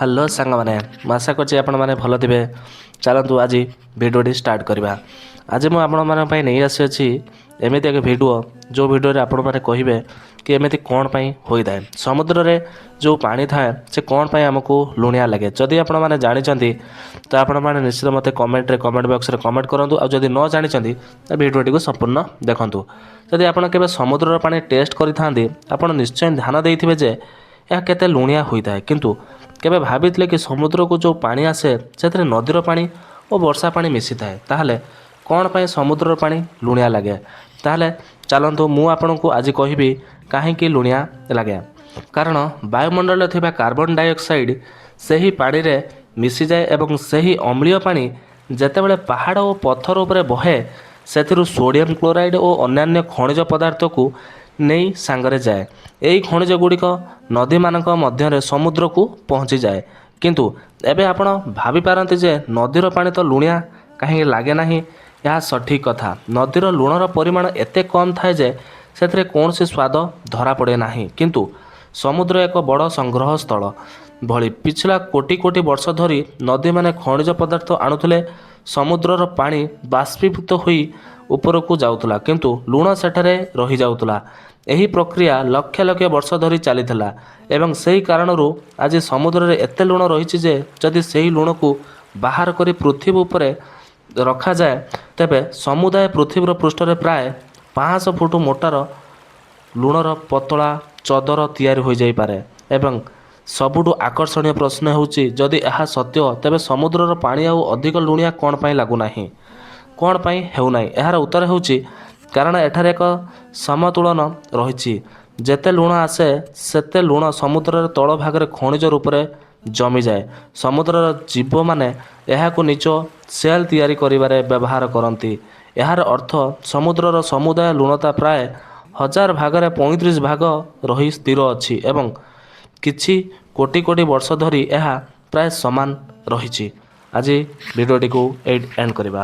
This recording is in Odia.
ହ୍ୟାଲୋ ସାଙ୍ଗମାନେ, ମୁଁ ଆଶା କରୁଛି ଆପଣମାନେ ଭଲ ଥିବେ। ଚାଲନ୍ତୁ, ଆଜି ଭିଡ଼ିଓଟି ଷ୍ଟାର୍ଟ କରିବା। ଆଜି ମୁଁ ଆପଣମାନଙ୍କ ପାଇଁ ନେଇ ଆସିଅଛି ଏମିତି ଏକ ଭିଡ଼ିଓ, ଯେଉଁ ଭିଡ଼ିଓରେ ଆପଣମାନେ କହିବେ କି ଏମିତି କ'ଣ ପାଇଁ ହୋଇଥାଏ। ସମୁଦ୍ରରେ ଯେଉଁ ପାଣି ଥାଏ, ସେ କ'ଣ ପାଇଁ ଆମକୁ ଲୁଣିଆ ଲାଗେ? ଯଦି ଆପଣମାନେ ଜାଣିଛନ୍ତି, ତ ଆପଣମାନେ ନିଶ୍ଚିତ ମୋତେ କମେଣ୍ଟ ବକ୍ସରେ କମେଣ୍ଟ କରନ୍ତୁ। ଆଉ ଯଦି ନ ଜାଣିଛନ୍ତି, ତ ଭିଡ଼ିଓଟିକୁ ସମ୍ପୂର୍ଣ୍ଣ ଦେଖନ୍ତୁ। ଯଦି ଆପଣ କେବେ ସମୁଦ୍ରର ପାଣି ଟେଷ୍ଟ କରିଥାନ୍ତି, ଆପଣ ନିଶ୍ଚୟ ଧ୍ୟାନ ଦେଇଥିବେ ଯେ ଏହା କେତେ ଲୁଣିଆ ହୋଇଥାଏ। କିନ୍ତୁ କେବେ ଭାବିଥିଲେ କି ସମୁଦ୍ରକୁ ଯେଉଁ ପାଣି ଆସେ, ସେଥିରେ ନଦୀର ପାଣି ଓ ବର୍ଷା ପାଣି ମିଶିଥାଏ? ତାହେଲେ କ'ଣ ପାଇଁ ସମୁଦ୍ରର ପାଣି ଲୁଣିଆ ଲାଗେ? ତାହେଲେ ଚାଲନ୍ତୁ, ମୁଁ ଆପଣଙ୍କୁ ଆଜି କହିବି କାହିଁକି ଲୁଣିଆ ଲାଗେ। କାରଣ ବାୟୁମଣ୍ଡଳରେ ଥିବା କାର୍ବନ ଡାଇଅକ୍ସାଇଡ଼ ସେହି ପାଣିରେ ମିଶିଯାଏ ଏବଂ ସେହି ଅମ୍ଳୀୟ ପାଣି ଯେତେବେଳେ ପାହାଡ଼ ଓ ପଥର ଉପରେ ବହେ, ସେଥିରୁ ସୋଡ଼ିୟମ୍ କ୍ଲୋରାଇଡ଼ ଓ ଅନ୍ୟାନ୍ୟ ଖଣିଜ ପଦାର୍ଥକୁ ନେଇ ସାଙ୍ଗରେ ଯାଏ। ଏହି ଖଣିଜ ଗୁଡ଼ିକ ନଦୀମାନଙ୍କ ମଧ୍ୟରେ ସମୁଦ୍ରକୁ ପହଞ୍ଚିଯାଏ। କିନ୍ତୁ ଏବେ ଆପଣ ଭାବିପାରନ୍ତି ଯେ ନଦୀର ପାଣି ତ ଲୁଣିଆ କାହିଁକି ଲାଗେ ନାହିଁ? ଏହା ସଠିକ୍ କଥା। ନଦୀର ଲୁଣର ପରିମାଣ ଏତେ କମ୍ ଥାଏ ଯେ ସେଥିରେ କୌଣସି ସ୍ୱାଦ ଧରାପଡ଼େ ନାହିଁ। କିନ୍ତୁ ସମୁଦ୍ର ଏକ ବଡ଼ ସଂଗ୍ରହ ସ୍ଥଳ ଭଳି। ପିଛିଲା କୋଟି କୋଟି ବର୍ଷ ଧରି ନଦୀମାନେ ଖଣିଜ ପଦାର୍ଥ ଆଣୁଥିଲେ। ସମୁଦ୍ରର ପାଣି ବାଷ୍ପୀଭୂତ ହୋଇ ଉପରକୁ ଯାଉଥିଲା, କିନ୍ତୁ ଲୁଣ ସେଠାରେ ରହିଯାଉଥିଲା। ଏହି ପ୍ରକ୍ରିୟା ଲକ୍ଷ ଲକ୍ଷ ବର୍ଷ ଧରି ଚାଲିଥିଲା ଏବଂ ସେହି କାରଣରୁ ଆଜି ସମୁଦ୍ରରେ ଏତେ ଲୁଣ ରହିଛି ଯେ ଯଦି ସେହି ଲୁଣକୁ ବାହାର କରି ପୃଥିବୀ ଉପରେ ରଖାଯାଏ, ତେବେ ସମୁଦାୟ ପୃଥିବୀର ପୃଷ୍ଠରେ ପ୍ରାୟ 500 ଫୁଟ ମୋଟାର ଲୁଣର ପତଳା ଚଦର ତିଆରି ହୋଇଯାଇପାରେ। ଏବଂ ସବୁଠୁ ଆକର୍ଷଣୀୟ ପ୍ରଶ୍ନ ହେଉଛି, ଯଦି ଏହା ସତ୍ୟ, ତେବେ ସମୁଦ୍ରର ପାଣି ଆଉ ଅଧିକ ଲୁଣିଆ କ'ଣ ପାଇଁ ଲାଗୁନାହିଁ? କ'ଣ ପାଇଁ ହେଉନାହିଁ? ଏହାର ଉତ୍ତର ହେଉଛି, କାରଣ ଏଠାରେ ଏକ ସମତୁଳନ ରହିଛି। ଯେତେ ଲୁଣ ଆସେ, ସେତେ ଲୁଣ ସମୁଦ୍ରର ତଳ ଭାଗରେ ଖଣିଜ ରୂପରେ ଜମିଯାଏ। ସମୁଦ୍ରର ଜୀବମାନେ ଏହାକୁ ନିଜ ସେଲ୍ ତିଆରି କରିବାରେ ବ୍ୟବହାର କରନ୍ତି। ଏହାର ଅର୍ଥ, ସମୁଦ୍ରର ସମୁଦାୟ ଲୁଣତା ପ୍ରାୟ 1000 ଭାଗରେ 35 ଭାଗ ରହି ସ୍ଥିର ଅଛି ଏବଂ କିଛି କୋଟି କୋଟି ବର୍ଷ ଧରି ଏହା ପ୍ରାୟ ସମାନ ରହିଛି। ଆଜି ଭିଡ଼ିଓଟିକୁ ଏଇଠି ଏଣ୍ଡ କରିବା।